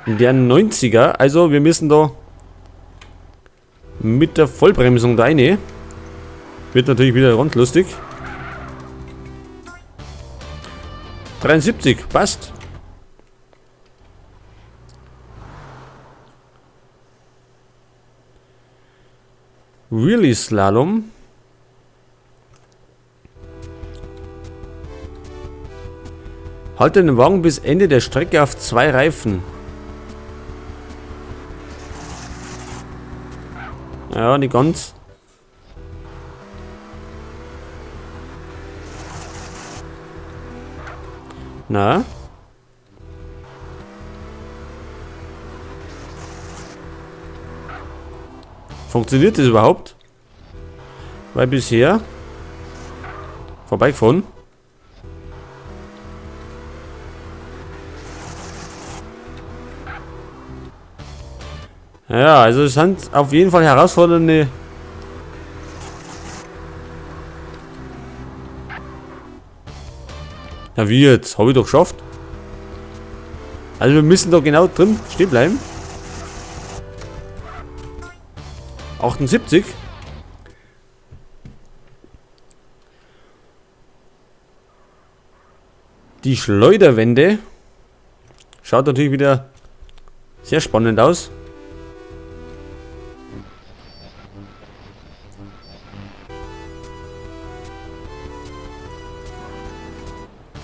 Der 90er. Also wir müssen da mit der Vollbremsung da rein. Wird natürlich wieder ganz lustig. 73, passt. Wheelie Slalom. Halte den Wagen bis Ende der Strecke auf 2 Reifen. Ja, nicht ganz. Na? Funktioniert das überhaupt? Weil bisher vorbeigefahren. Ja, also es sind auf jeden Fall herausfordernde Na wie jetzt? Hab ich doch geschafft. Also wir müssen da genau drin stehen bleiben. 78. Die Schleuderwende schaut natürlich wieder sehr spannend aus.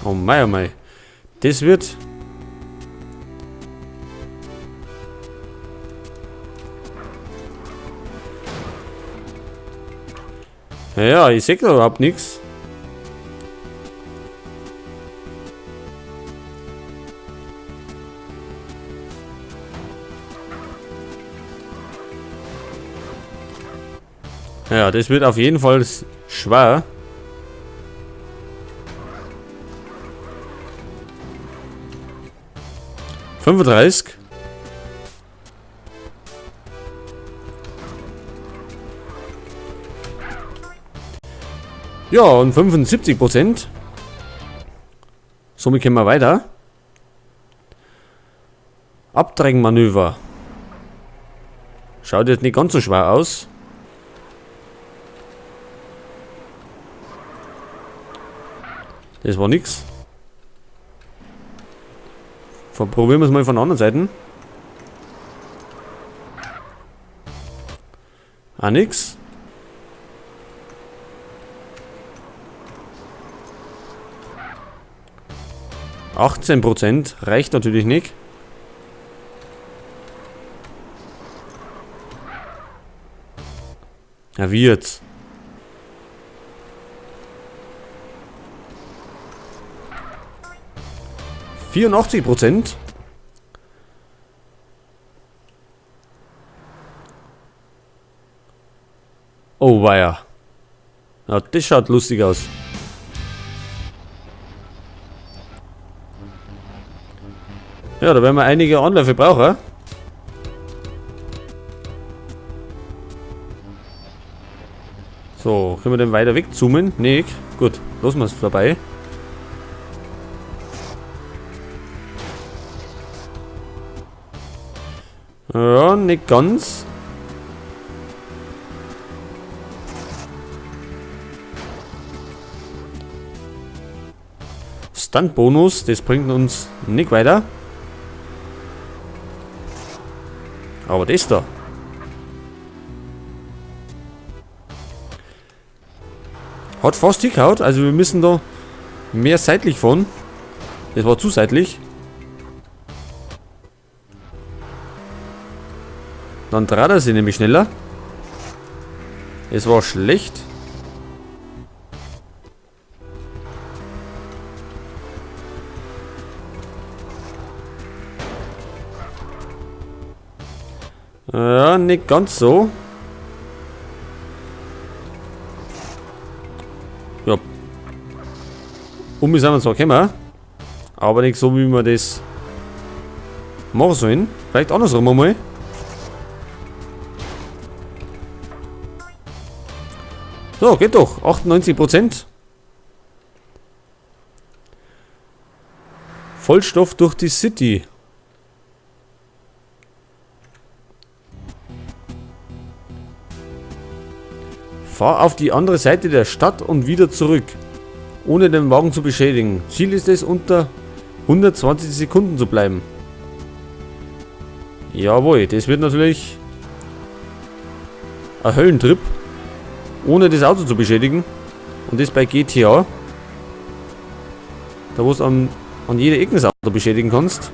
Oh mei, oh mei. Das wird... Ja, ich seh da überhaupt nix. Ja, das wird auf jeden Fall schwer. 35. Ja, und 75%. Somit können wir weiter. Abdrängmanöver. Schaut jetzt nicht ganz so schwer aus. Das war nix. Probieren wir es mal von der anderen Seite. Ah, nix. 18% reicht natürlich nicht. Ja, wie jetzt? 84%. Oh, weia. Na, das schaut lustig aus. Ja, da werden wir einige Anläufe brauchen. So, können wir den weiter wegzoomen? Nee, gut, lassen wir's dabei. Ja, nicht ganz. Stunt-Bonus, das bringt uns nicht weiter. Aber das da. Hat fast hingehauen, also wir müssen da mehr seitlich fahren. Das war zu seitlich. Dann dreht er sich nämlich schneller. Es war schlecht. Ja, nicht ganz so. Ja. Um sind wir zwar gekommen, aber nicht so, wie wir das machen sollen. Vielleicht andersrum einmal. So, geht doch. 98%. Vollstoff durch die City. Fahr auf die andere Seite der Stadt und wieder zurück, ohne den Wagen zu beschädigen. Ziel ist es, unter 120 Sekunden zu bleiben. Jawohl, das wird natürlich ein Höllentrip, ohne das Auto zu beschädigen. Und das bei GTA, da wo es an jeder Ecke das Auto beschädigen kannst.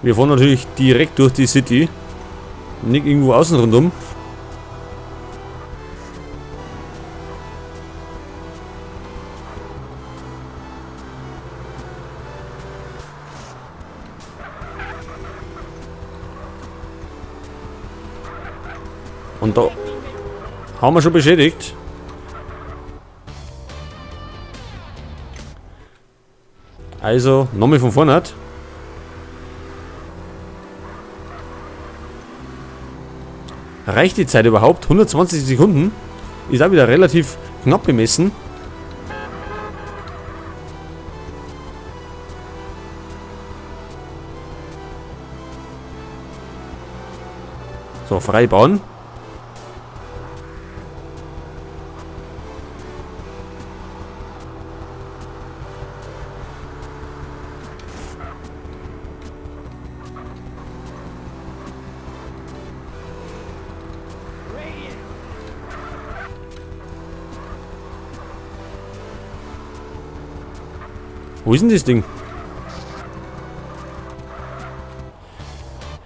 Wir fahren natürlich direkt durch die City, nicht irgendwo außen rundum. Und da haben wir schon beschädigt. Also, nochmal von vorne. Reicht die Zeit überhaupt? 120 Sekunden? Ist auch wieder relativ knapp bemessen. So, frei bauen. Wo ist denn das Ding?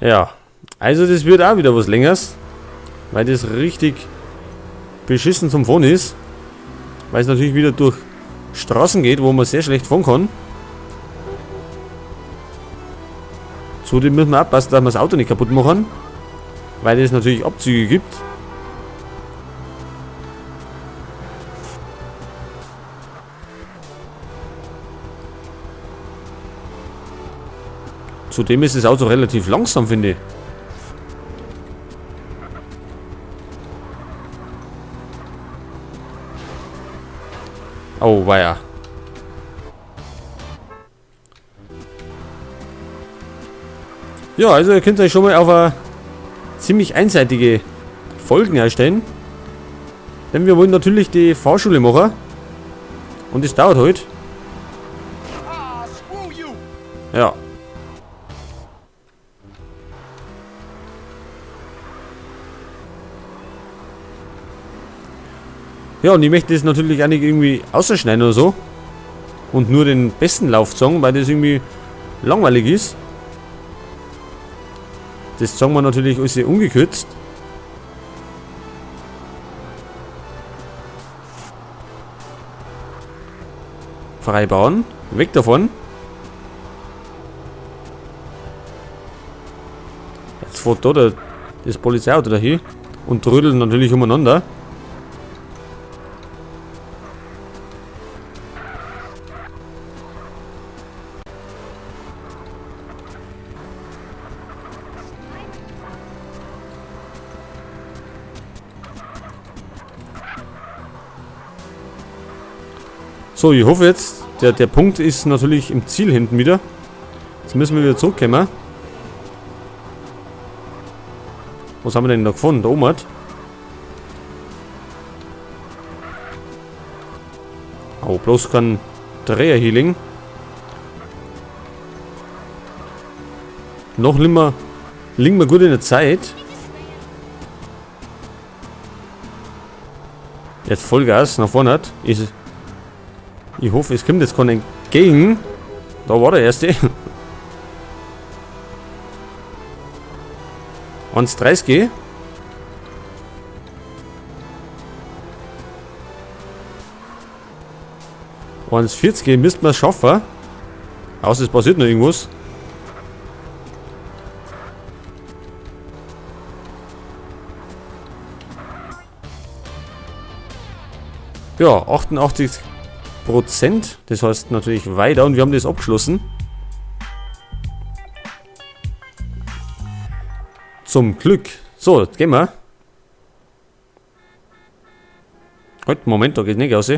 Ja, also das wird auch wieder was Längeres, weil das richtig beschissen zum Fahren ist, weil es natürlich wieder durch Straßen geht, wo man sehr schlecht fahren kann. Zudem müssen wir aufpassen, dass wir das Auto nicht kaputt machen, weil es natürlich Abzüge gibt. Zudem ist das Auto relativ langsam, finde ich. Oh, weia. Ja, also ihr könnt euch schon mal auf eine ziemlich einseitige Folgen erstellen. Denn wir wollen natürlich die Fahrschule machen. Und das dauert halt. Ja. Ja, und ich möchte das natürlich auch nicht irgendwie ausschneiden oder so. Und nur den besten Lauf zeigen, weil das irgendwie langweilig ist. Das zeigen wir natürlich alles hier ungekürzt. Freibauen. Weg davon. Jetzt fährt da das Polizeiauto dahin und trödelt natürlich umeinander. So, ich hoffe jetzt, der Punkt ist natürlich im Ziel hinten wieder. Jetzt müssen wir wieder zurückkommen. Was haben wir denn da gefunden? Da oben hat. Oh, bloß kein Dreher-Healing. Noch liegen wir gut in der Zeit. Jetzt Vollgas nach vorne hat. Ich hoffe, es kommt jetzt kein entgegen. Da war der erste. 1,30. 1,40 müssten wir es schaffen. Außer es passiert noch irgendwas. Ja, 88%. Das heißt natürlich weiter und wir haben das abgeschlossen. Zum Glück. So, jetzt gehen wir. Halt, Moment, da geht nicht raus.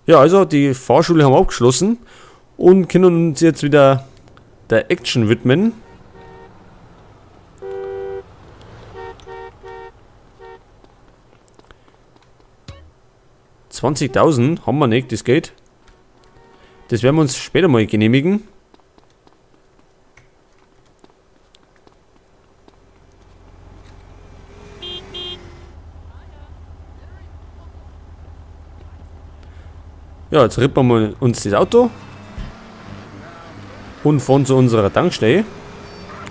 Ja, also die Fahrschule haben wir abgeschlossen. Und können uns jetzt wieder der Action widmen. 20.000 haben wir nicht, das geht. Das werden wir uns später mal genehmigen. Ja, jetzt rippen wir uns das Auto und fahren zu unserer Tankstelle.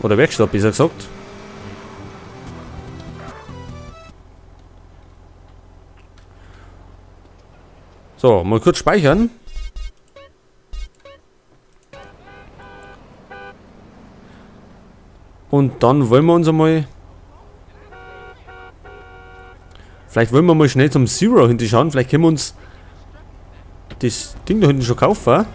Oder Werkstatt, besser gesagt. So, mal kurz speichern. Und dann wollen wir uns einmal... Vielleicht wollen wir mal schnell zum Zero hinten schauen. Vielleicht können wir uns das Ding da hinten schon kaufen.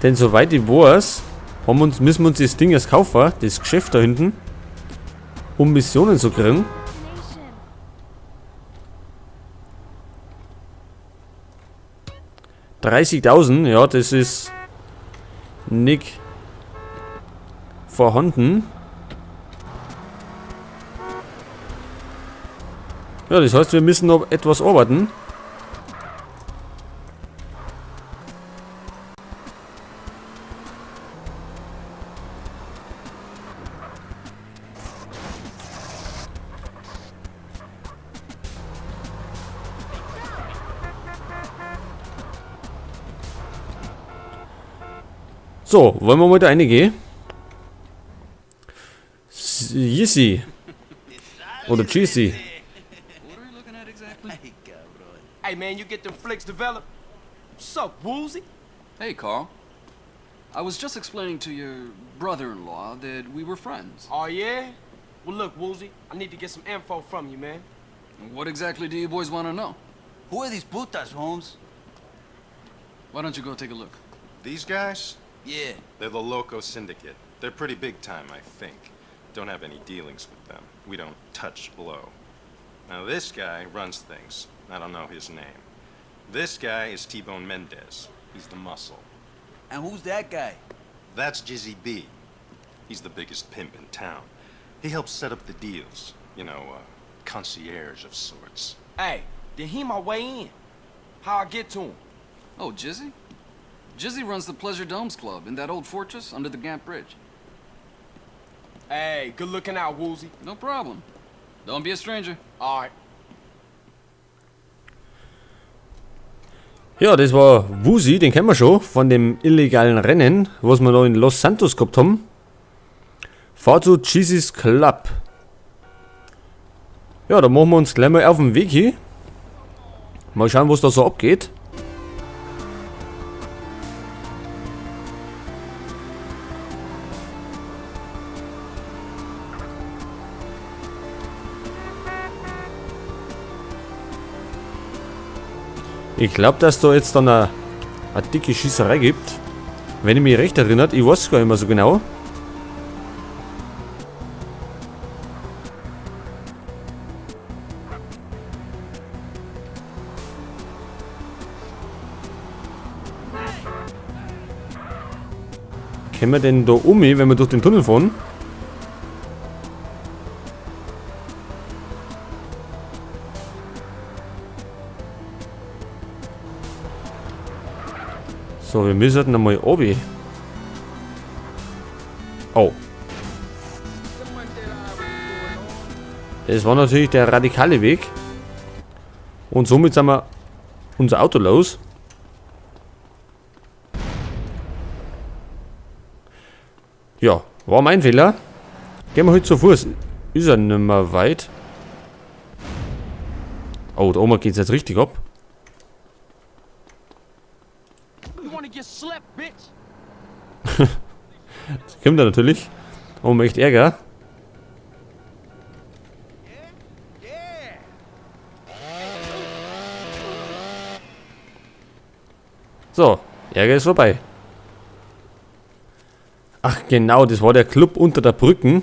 Denn soweit ich weiß, müssen wir uns das Ding erst kaufen, das Geschäft da hinten, um Missionen zu kriegen. 30.000, ja, das ist nicht vorhanden. Ja, das heißt, wir müssen noch etwas arbeiten. So, wollen wir mal da reingehen? Yeezy. Oder Cheesy. Hey man, you get them flicks developed? What's up, Woozie? Hey, Carl. I was just explaining to your brother-in-law that we were friends. Oh yeah? Well look, Woozie, I need to get some info from you, man. What exactly do you boys want to know? Who are these putas, Holmes? Why don't you go take a look? These guys? Yeah. They're the Loco Syndicate. They're pretty big time, I think. Don't have any dealings with them. We don't touch blow. Now this guy runs things. I don't know his name. This guy is T-Bone Mendez. He's the muscle. And who's that guy? That's Jizzy B. He's the biggest pimp in town. He helps set up the deals. You know, concierge of sorts. Hey, then he my way in. How I get to him? Oh, Jizzy? Jizzy runs the Pleasure Domes Club in that old fortress under the Gant Bridge. Hey, good looking out, Woozie. No problem. Don't be a stranger. All right. Ja, das war Woozie, den kennen wir schon von dem illegalen Rennen, was wir da in Los Santos gehabt haben. Fahr zu Jizzy's Club. Ja, da machen wir uns gleich mal auf den Weg hin. Mal schauen, was da so abgeht. Ich glaub, dass da jetzt dann eine dicke Schießerei gibt. Wenn ich mich recht erinnere, ich weiß gar nicht mehr so genau. Können wir denn da um, wenn wir durch den Tunnel fahren? So, wir müssen nochmal oben. Oh. Das war natürlich der radikale Weg. Und somit sind wir unser Auto los. Ja, war mein Fehler. Gehen wir heute zu Fuß. Ist ja nicht mehr weit. Oh, da oben geht's jetzt richtig ab. Das kommt da natürlich. Oh, echt Ärger. So, Ärger ist vorbei. Ach genau, das war der Club unter der Brücken.